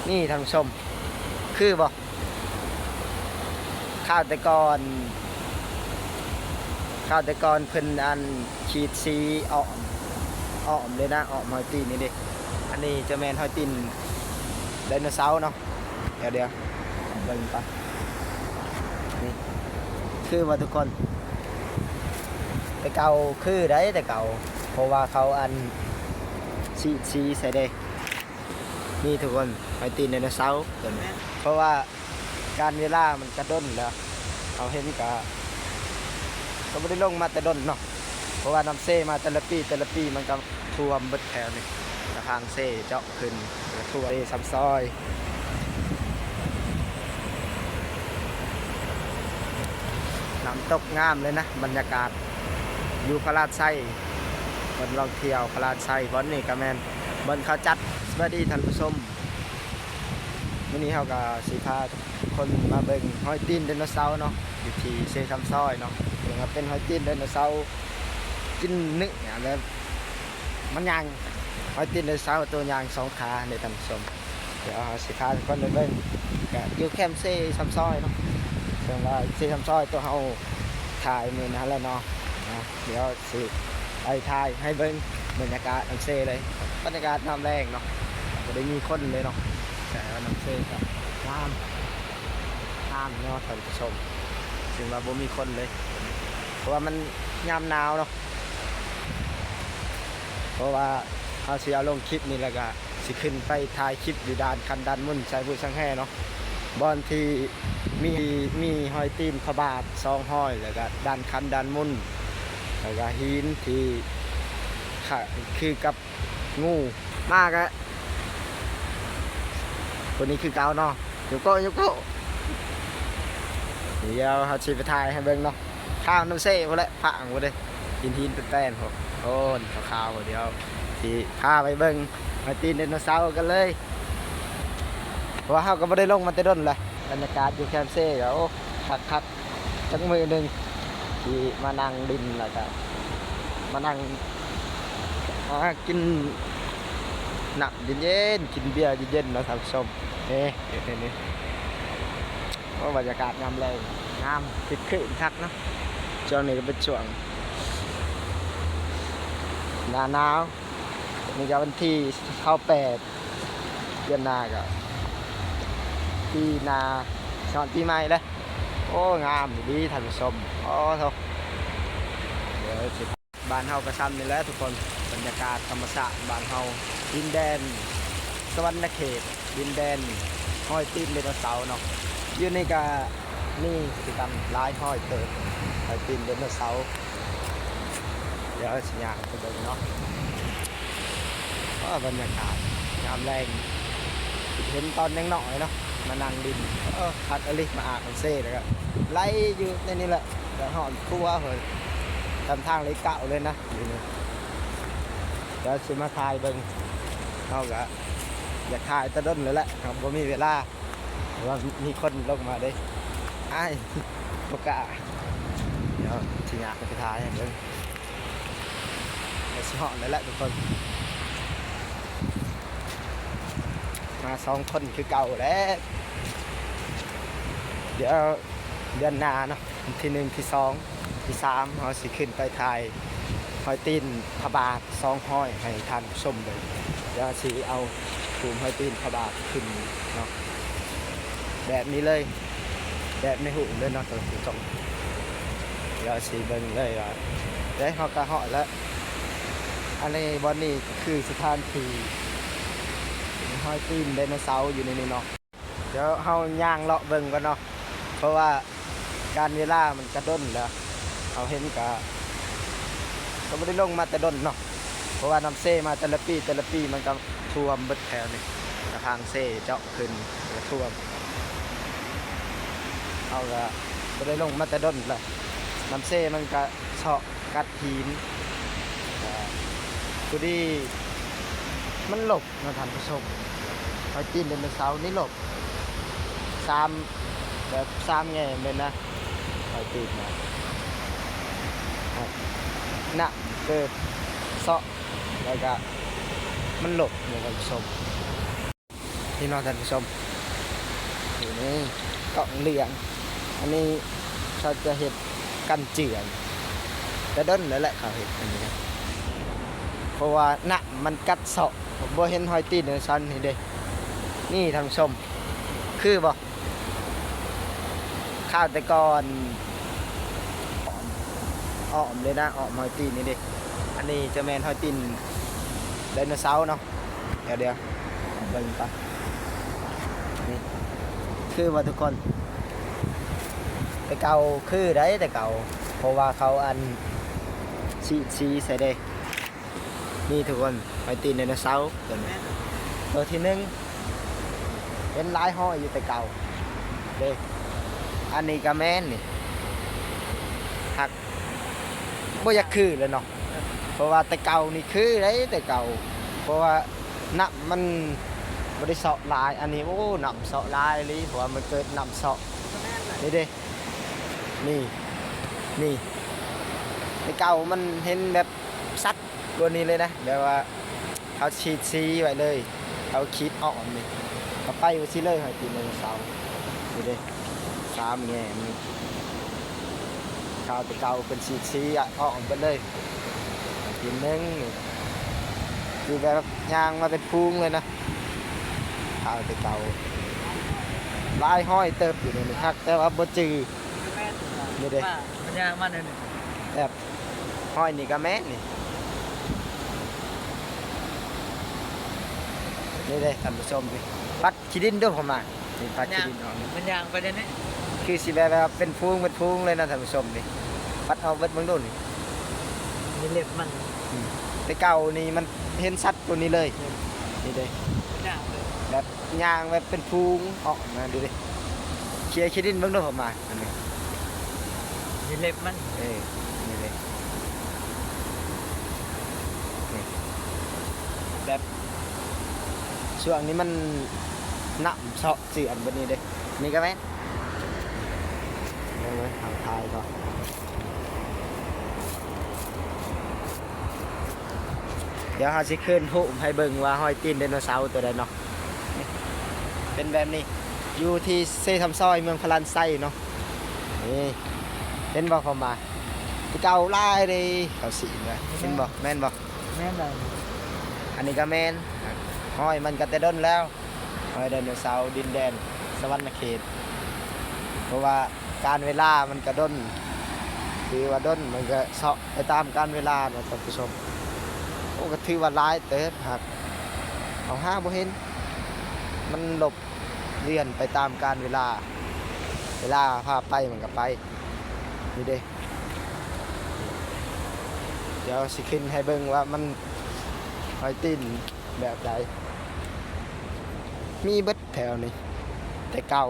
ນີ້ທ່ານຜູ້ຊົມ ຄືບໍ່? ຄາວແຕ່ກ່ອນ ຄາວແຕ່ກ່ອນເພິ່ນອັນ ຂີດສີອ້ອມ ອ້ອມເລີຍນະ ອ້ອມຮອຍຕີນນີ້ເດ້. ອັນນີ້ຈະແມ່ນຮອຍຕີນໄດໂນເສົາເນາະ. ດຽວໆ ເບິ່ງກ່ອນ. ນີ້ ຄືບໍ່ທຸກຄົນ? ແຕ່ເກົ່າຄືໃດ ແຕ່ເກົ່າ ເພາະວ່າເຂົາອັນ ສີດສີໃສ່ເດ້. ນີ້ທຸກຄົນ ຮອຍຕີນໄດໂນເສົາຕົວນີ້ ເພາະວ່າການເວລາມັນກະດົນແລ້ວ ເຮົາເຫັນກະ ກະບໍ່ໄດ້ລົງມາແຕ່ດົນເນາະ ເພາະວ່ານ້ຳເຊມາແຕ່ລະປີ ແຕ່ລະປີມັນກະຖ້ວມເບິດແຖວນີ້ ກະທາງເຊເຈາະຂຶ້ນ ກະຖ້ວມເຊຊຳຊອຍ. ນ້ຳຕົກງາມເລີຍນະ ບັນຍາກາດຢູ່ພະລານໄຊ ບ່ອນທ່ອງທ່ຽວພະລານໄຊ ບ່ອນນີ້ກະແມ່ນ ບ່ອນເຂົາຈັດ. ສະບາຍດີທ່ານຜູ້ຊົມ ມື້ນີ້ເຮົາກະຊິພາທຸກຄົນມາເບິ່ງຮອຍຕີນໄດໂນເສົາເນາະ ຢູ່ທີ່ເຊຊຳຊອຍເນາະ ເຊິ່ງວ່າເປັນຮອຍຕີນໄດໂນເສົາກິນເນື້ອແບບມັນຍ່າງ ຮອຍຕີນໄດໂນເສົາໂຕຍ່າງສອງຂາເດ້ທ່ານຜູ້ຊົມ. ດຽວເຮົາຊິພາທຸກຄົນໄປເບິ່ງ ກະຢູ່ແຄມເຊຊຳຊອຍເນາະ ເຊິ່ງວ່າເຊຊຳຊອຍໂຕເຮົາຖ່າຍມື້ນັ້ນແຫຼະເນາະ. ດຽວຊິໄປຖ່າຍໃຫ້ເບິ່ງບັນຍາກາດນ້ຳເຊເລີຍ ບັນຍາກາດຍາມແລງເນາະ ບໍ່ໄດ້ມີຄົນເລີຍເນາະ ແຕ່ວ່ານ້ຳເຊກະງາມ ງາມເນາະທ່ານຜູ້ຊົມ ເຊິ່ງວ່າບໍ່ມີຄົນເລີຍ ເພາະວ່າມັນຍາມໜາວເນາະ ເພາະວ່າເຮົາຊິເອົາລົງຄລິບນີ້ ແລ້ວກະຊິຂຶ້ນໄປຖ່າຍຄລິບຢູ່ດ່ານຄັນດ່ານມຸນ ໄຊບູຊາງແຮ່ເນາະ ບ່ອນທີ່ມີ ມີຮອຍຕີນພະບາດສອງຮອຍ ແລ້ວກະດ່ານຄັນດ່ານມຸນ ແລ້ວກະຫີນທີ່ ຄະ ຄືກັບ ງູ ມາກະ ໂຕນີ້ຄືເກົ່າເນາະ ໂຍໂກະ ໂຍໂກະ. ດຽວເຮົາຊິໄປຖ່າຍໃຫ້ເບິ່ງເນາະ ຄາວນ້ຳເຊພຸ້ນແຫຼະ ພາງພຸ້ນເດ້ ຫີນໆແປ້ນໆ ໂອ້ ນີ້ຂາວໆ ດຽວຊິພາໄປເບິ່ງຮອຍຕີນໄດໂນເສົາກັນເລີຍ ເພາະວ່າເຮົາກະບໍ່ໄດ້ລົງມາແຕ່ດົນແຫຼະ. ບັນຍາກາດຢູ່ແຄມເຊກະ ໂອ້ ຄັກໆ ຈັກມື້ໜຶ່ງທີ່ມານັ່ງຫຼິ້ນ ແລ້ວກະມານັ່ງ ຫາກິນນ້ຳເຢັນໆ ກິນເບຍເຢັນໆ ເນາະທ່ານຜູ້ຊົມ. ເອີ ນີ້ໆ ໂອ້ ບັນຍາກາດຍາມແລງງາມ ຄຶກຄື້ນຄັກເນາະ. ຊ່ວງນີ້ກະເປັນຊ່ວງໜ້າໜາວ ນີ້ກະວັນທີຊາວແປດ ເດືອນໜ້າກະປີໜ້າ ຊິຮອດປີໃໝ່ແລ້ວ. ໂອ້ ງາມອີ່ຫຼີທ່ານຜູ້ຊົມ ໂອ້ໂທ້. ດຽວຊິ ບ້ານເຮົາກະຊ່ຳນີ້ແຫຼະທຸກຄົນ ບັນຍາກາດທຳມະຊາດບ້ານເຮົາ ດິນແດນສະຫວັນນະເຂດ ດິນແດນຮອຍຕີນໄດໂນເສົາເນາະ. ຢູ່ນີ້ກະ ມີຄືກັນຫຼາຍຮອຍເຕີບ ຮອຍຕີນໄດໂນເສົາ. ດຽວຊິຍ່າງໄປເບິ່ງເນາະ. ໂອ້ ບັນຍາກາດຍາມແລງ ເຫັນຕອນຍັງນ້ອຍເນາະ ມານັ່ງຫຼິ້ນ ເອີ ຄັກອີ່ຫຼີ ມາອາບນ້ຳເຊ ແລ້ວກະໄຫຼຢູ່ໃນນີ້ແຫຼະ ກະຮ້ອນຕົວເຮີ້ຍ ຕາມທາງເລກເກົ້າເລີຍນະ ຢູ່ນີ້. ດຽວຊິມາຖ່າຍເບິ່ງ ເຮົາກະຢາກຖ່າຍແຕ່ດົນແລ້ວແຫຼະ ເຮົາບໍ່ມີເວລາ ວ່າມີຄົນລົງມາເດ້ ອາຍ ບໍ່ກ້າ. ດຽວຊິຍ່າງໄປຖ່າຍໃຫ້ເບິ່ງ ໃກ້ຊິຮອດແລ້ວແຫຼະທຸກຄົນ ມາສອງຄົນຄືເກົ່າແຫຼະ. ດຽວເດືອນໜ້າເນາະ ວັນທີໜຶ່ງ ທີສອງ ທີສາມ ເຮົາຊິຂຶ້ນໄປຖ່າຍຮອຍຕີນພະບາດສອງຮອຍໃຫ້ທ່ານຜູ້ຊົມເບິ່ງ. ດຽວຊິເອົາພູມຮອຍຕີນພະບາດຂຶ້ນເນາະ ແບບນີ້ເລີຍ ແບບໃນຮູບເລີຍເນາະທ່ານຜູ້ຊົມ. ດຽວຊິເບິ່ງເລີຍວ່າ ເດ້ ເຮົາກະຮອດແລ້ວ. ອັນນີ້ ບ່ອນນີ້ກະຄືສະຖານທີ່ຮອຍຕີນໄດໂນເສົາຢູ່ໃນນີ້ເນາະ. ດຽວເຮົາຍ່າງເລາະເບິ່ງກ່ອນເນາະ ເພາະວ່າການເວລາມັນກະດົນແລ້ວ ເຮົາເຫັນກະ ກະບໍ່ໄດ້ລົງມາແຕ່ດົນເນາະ ເພາະວ່ານ້ຳເຊມາແຕ່ລະປີ ແຕ່ລະປີມັນກະຖ້ວມເບິດແຖວນີ້ ກະທາງເຊເຈາະຂຶ້ນ ກະຖ້ວມ ເຮົາກະບໍ່ໄດ້ລົງມາແຕ່ດົນແລ້ວ ນ້ຳເຊມັນກະເຊາະກັດຫີນ ກະພໍດີມັນລົກ ເນາະທ່ານຜູ້ຊົມ ຮອຍຕີນໄດໂນເສົານີ້ລົກ ສາມ ແບບສາມແງ່ເລີຍນະ ຮອຍຕີນນະ ນະ ເກີດເຊາະ ແລ້ວກະມັນລົກເນາະທ່ານຜູ້ຊົມ. ນີ້ເນາະທ່ານຜູ້ຊົມ ນີ້ ກອງເຫຼືອງ ອັນນີ້ເຂົາຈະເຮັດກັນເຈື່ອນ ແຕ່ດົນແລ້ວແຫຼະເຂົາເຮັດອັນນີ້ນະ ເພາະວ່ານ້ຳມັນກັດເຊາະ ບໍ່ເຫັນຮອຍຕີນໄດໂນເສົານີ້ເດ້ ນີ້ທ່ານຜູ້ຊົມ ຄືບໍ່? ຄາວແຕ່ກ່ອນ ອ້ອມເລີຍນະ ອ້ອມຮອຍຕີນນີ້ເດ້ ອັນນີ້ຈະແມ່ນຮອຍຕີນໄດໂນເສົາເນາະ ດຽວໆ ເບິ່ງກ່ອນ ນີ້ ຄືບໍ່ທຸກຄົນ? ແຕ່ເກົ່າຄືໃດແຕ່ເກົ່າ ເພາະວ່າເຂົາອັນ ສີດສີໃສ່ເດ້ ນີ້ທຸກຄົນ ຮອຍຕີນໄດໂນເສົາຕົວນີ້ ຕົວທີໜຶ່ງ ເຫັນຫຼາຍຮອຍຢູ່ແຕ່ເກົ່າເດ້ ອັນນີ້ກະແມ່ນນີ້ ຫາກບໍ່ຢາກຄືແລ້ວເນາະ ເພາະວ່າແຕ່ເກົ່ານີ້ຄືໃດແຕ່ເກົ່າ ເພາະວ່ານ້ຳມັນບໍ່ໄດ້ເຊາະຫຼາຍ ອັນນີ້ ໂອ້ ນ້ຳເຊາະຫຼາຍອີ່ຫຼີ ເພາະວ່າມັນເກີດນ້ຳເຊາະ ນີ້ເດ້ ນີ້ ນີ້ ແຕ່ເກົ່າມັນເຫັນແບບຊັດກວ່ານີ້ເລີຍນະ ແບບວ່າເຂົາສີດສີໄວ້ເລີຍ ເຂົາຂີດອ້ອມນີ້ ເຂົາໄປວ່າຊີ້ເລີຍ ຮອຍຕີນໄດໂນເສົາ ນີ້ເດ້ ສາມແງ່ນີ້ ຄາວແຕ່ເກົ່າເພິ່ນສີດສີອ້ອມເບິດເລີຍ ຮອຍຕີນໜຶ່ງນີ້ ຄືແບບຍ່າງມາເປັນຝູງເລີຍນະ ຄາວແຕ່ເກົ່າ ຫຼາຍຮອຍເຕີບຢູ່ນີ້ ຮັກແຕ່ວ່າບໍ່ຈື່ ນີ້ເດ້ ມັນຍ່າງມາແນວນີ້ ແບບຮອຍນີ້ກະແມ່ນນີ້ ນີ້ເດ້ທ່ານຜູ້ຊົມນີ້ ປັດຂີ້ດິນເດີເຂົ້າມາ ນີ້ປັດຂີ້ດິນອອກນີ້ ມັນຍ່າງໄປແນວນີ້ ຄືຊິແບບວ່າເປັນຝູງເປັນຝູງເລີຍນະທ່ານຜູ້ຊົມນີ້ ປັດອອກເບິດເບິ່ງດູນີ້ ມີເລັບມັນ ອືມ ແຕ່ເກົ່ານີ້ມັນເຫັນຊັດກວ່ານີ້ເລີຍ ນີ້ເດ້ ມັນຍ່າງໄປ ແບບຍ່າງແບບເປັນຝູງອອກນະ ດູເດ້ ເຄຍຂີ້ດິນເບິ່ງດູເຂົ້າມາ ອັນນີ້ ມີເລັບມັນ ເອີ ນີ້ເດ້ ນີ້ ແບບ ຊ່ວງນີ້ມັນນ້ຳເຊາະເຈື່ອນບາດນີ້ເດ້ ນີ້ກະແມ່ນ ເບິ່ງເລີຍ ເຮົາຖ່າຍກ່ອນ ດຽວເຮົາຊິຂຶ້ນຮູບໃຫ້ເບິ່ງວ່າຮອຍຕີນໄດໂນເສົາຕົວໃດເນາະ ເປັນແບບນີ້ ຢູ່ທີ່ເຊຊຳຊອຍ ເມືອງພະລານໄຊເນາະ ນີ້ ເຫັນບໍ່ເຂົ້າມາ ແຕ່ເກົ່າຫຼາຍເດ້ ເຂົາສີດໄວ້ ເຫັນບໍ່ ແມ່ນບໍ່? ແມ່ນແລ້ວ ອັນນີ້ກະແມ່ນ ຮອຍມັນກະແຕ່ດົນແລ້ວ ຮອຍໄດໂນເສົາດິນແດນສະຫວັນນະເຂດ ເພາະວ່າການເວລາມັນກະດົນ ຖືວ່າດົນ ມັນກະເຊາະໄປຕາມການເວລາເນາະທ່ານຜູ້ຊົມ ໂອ້ ກະຖືວ່າຫຼາຍເຕີບ ຫາກເຮົາຫາບໍ່ເຫັນ ມັນຫຼົບເລື່ອນໄປຕາມການເວລາ ເວລາພາໄປມັນກະໄປ ນີ້ເດ້ ດຽວຊິຂຶ້ນໃຫ້ເບິ່ງວ່າມັນຮອຍຕີນແບບໃດ ມີເບິດແຖວນີ້ ແຕ່ເກົ່າ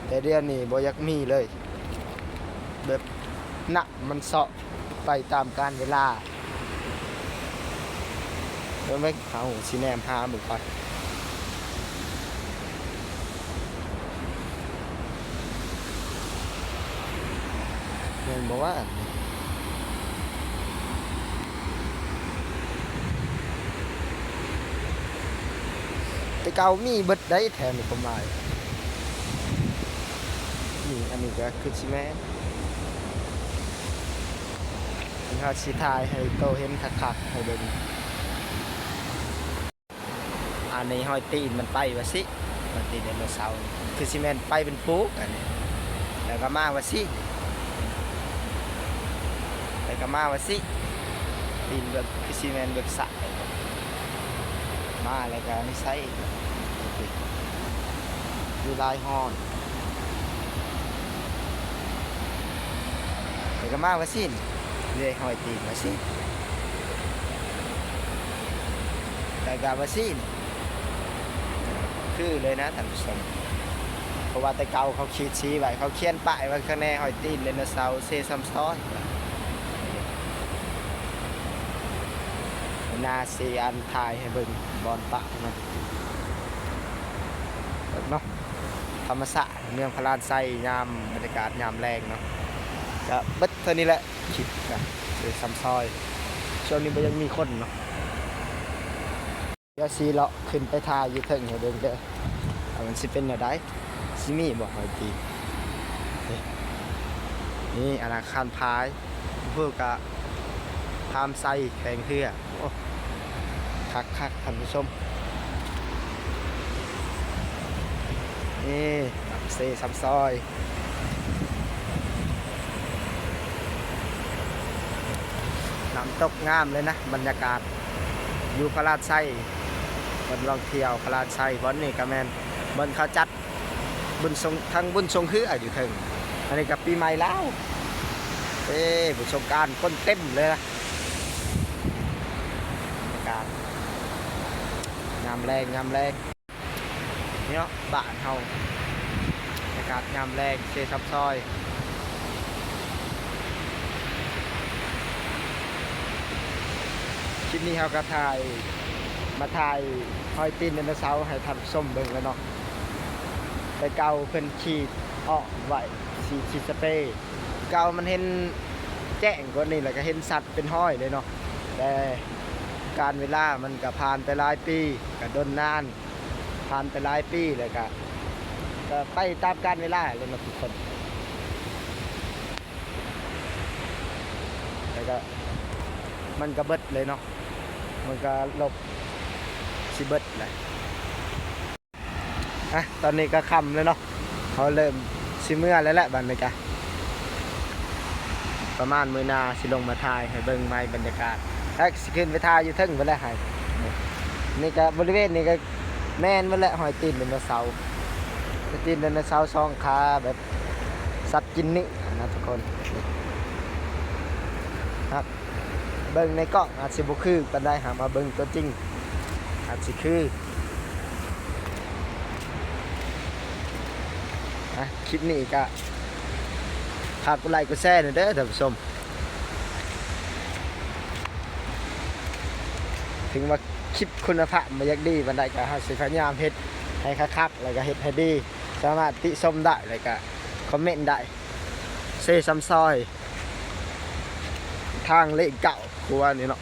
ແຕ່ດຽວນີ້ບໍ່ຢາກມີເລີຍ ແບບນ້ຳມັນເຊາະໄປຕາມການເວລາ ເບິ່ງ ເບິ່ງ ເຮົາຊິແນມຫາເບິ່ງກ່ອນ ແມ່ນບໍ່ວະ? ແຕ່ເກົ່າມີເບິດໃດແຖວນີ້ ຄວາມໝາຍ ນີ້ ອັນນີ້ກະຄືຊິແມ່ນ ເຮົາຊິຖ່າຍໃຫ້ໂຕເຫັນຄັກໆ ໃຫ້ເບິ່ງ. ອັນນີ້ຮອຍຕີນມັນໄປວ່າຊີ້ ຮອຍຕີນໄດໂນເສົາ ຄືຊິແມ່ນໄປເປັນຝູງອັນນີ້ ແລ້ວກະມາວ່າຊີ້ ແລ້ວກະມາວ່າຊີ້ ຕີນແບບ ຄືຊິແມ່ນແບບສະ ມາແລ້ວກະນິໄສ ມີຫຼາຍຮອຍ ແລ້ວກະມາວ່າຊີ້ ເລື່ອຍຮອຍຕີນວ່າຊີ້ ແລ້ວກະວ່າຊີ້ ຄືເລີຍນະທ່ານຜູ້ຊົມ ເພາະວ່າແຕ່ເກົ່າເຂົາຂີດສີໄວ້ ເຂົາຂຽນປ້າຍໄວ້ຂ້າງໃນ ຮອຍຕີນໄດໂນເສົາ ເຊຊຳຊອຍ ໜ້າຊິອັນຖ່າຍໃຫ້ເບິ່ງບ່ອນປະມັນເນາະ ທຳມະຊາດເມືອງພະລານໄຊ ຍາມບັນຍາກາດຍາມແລງເນາະ ກະເບິດເທົ່ານີ້ແຫຼະ ຄລິບກະເຊຊຳຊອຍ ຊ່ວງນີ້ບໍ່ຢາກມີຄົນເນາະ. ດຽວຊິເລາະຂຶ້ນໄປຖ່າຍຢູ່ເທິງໃຫ້ເບິ່ງເດີ ມັນຊິເປັນແນວໃດ? ຊິມີບໍ່ຫອຍຕີນ? ນີ້ ນີ້ອະນາຄານພາຍ ເພິ່ນກະພາມໄຊແຂວງເຮືອ. ໂອ້ ຄັກໆ ທ່ານຜູ້ຊົມ. ນີ້ ເຊຊຳຊອຍ ນ້ຳຕົກງາມເລີຍນະ ບັນຍາກາດຢູ່ພະລານໄຊ. ເພິ່ນລອງທ່ຽວພະລານໄຊ ບ່ອນນີ້ກະແມ່ນບ່ອນເຂົາຈັດ ບຸນສົງ ທັງບຸນສົງເຮືອຢູ່ເທິງ. ອັນນີ້ກະປີໃໝ່ລາວ ເອີ ບຸນສົງການ ຄົນເຕັມເລີຍນະ. ຍາມແລງ ຍາມແລງ ນີ້ເນາະ ບ້ານເຮົາ ບັນຍາກາດຍາມແລງ ເຊຊຳຊອຍ. ຄລິບນີ້ເຮົາກະຖ່າຍ ມາຖ່າຍຮອຍຕີນໄດໂນເສົາໃຫ້ທ່ານຜູ້ຊົມເບິ່ງແລ້ວເນາະ. ແຕ່ເກົ່າເພິ່ນຂີດອອກໄວ້ ສີ ສີສະເປ. ເກົ່າມັນເຫັນແຈ້ງກວ່ານີ້ ແລ້ວກະເຫັນຊັດເປັນຮອຍເລີຍເນາະ. ແຕ່ການເວລາມັນກະຜ່ານໄປຫຼາຍປີ ກະດົນນານ ຜ່ານໄປຫຼາຍປີ ແລ້ວກະ ກະໄປຕາມການເວລາແຫຼະເນາະທຸກຄົນ. ແລ້ວກະ ມັນກະເບິດເລີຍເນາະ ມັນກະລົບ ຊິເບິດແຫຼະ. ອ່ະ ຕອນນີ້ກະຄ່ຳແລ້ວເນາະ ເຮົາເລີ່ມຊິເມືອແລ້ວແຫຼະ. ບັດນີ້ກະ ປະມານມື້ໜ້າຊິລົງມາຖ່າຍໃຫ້ເບິ່ງໃໝ່ບັນຍາກາດ ແລ້ວຊິຂຶ້ນໄປຖ່າຍຢູ່ເທິງພຸ້ນແຫຼະ. ໃຫ້ ນີ້ກະ ບໍລິເວນນີ້ກະແມ່ນໝົດແຫຼະ ຮອຍຕີນໄດໂນເສົາ ຮອຍຕີນໄດໂນເສົາສອງຂາ ແບບສັດກິນເນື້ອນະທຸກຄົນ. ຫາກເບິ່ງໃນກ້ອງອາດຊິບໍ່ຄືປານໃດ ຫາກມາເບິ່ງຕົວຈິງອາດຊິຄື. ອ່ະ ຄລິບນີ້ກະ ຝາກກົດໄລກົດແຊແດ່ເດີທ່ານຜູ້ຊົມ. ເຖິງວ່າຄລິບຄຸນນະພາບບໍ່ຢາກດີປານໃດ ກະເຮົາຊິພະຍາຍາມເຮັດໃຫ້ຄັກໆ ແລ້ວກະເຮັດໃຫ້ດີ. ສາມາດຕິຊົມໄດ້ ແລ້ວກະຄອມເມັນໄດ້. ເຊຊຳຊອຍ ທາງເລກເກົ້າ ຂົວນີ້ເນາະ.